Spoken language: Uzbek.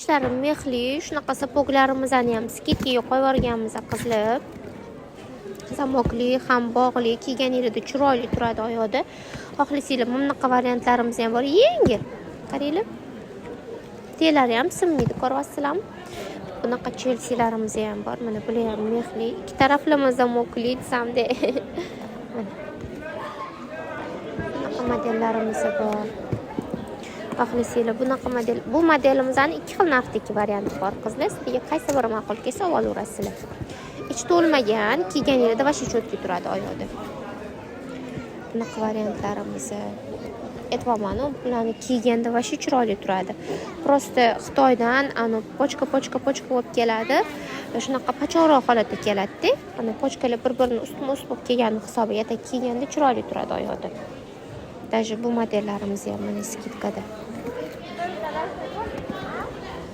Ishlari мех li, shunaqa сапог larimizni ham скидка ga qo'yib yuborganmiz, qizlar. Замок li ham bog'li, kiyganinglarda chiroyli turadi oyoqda. Xohlasanglar, bunaqa variantlarimiz ham bor, yengil, qaranglar, telari ham sinmaydi, ko'ryapsizlarmi? Bunaqa Chelsilarimiz ham bor, mana bular ham мех li, ikki taraflama замок li desamda. Mana bunaqa modellarimiz bor. Xohlasanglar, bunaqa model, bu modelimizni ikki xil narxdagi varianti bor, qizlar. Sizlarga qaysi biri ma'qul kelsa, olaverasizlar. Ichi to'lmagan, kiyganinglarda вообще четкий turadi oyoqda. Bunaqa variantlarimiz, aytyapmanu, bularni kiyganda вообще chiroyli turadi. Просто Xitoydan anu пачка, пачка, пачка bo'lib keladi, shunaqa pachoqroq holatda keladida. Ana пачка lar bir birini ustma ust bo'lib kelgani hisobiga, так kiyganda chiroyli turadi oyoqda. Даже bu modellarimiz ham mana скидка da.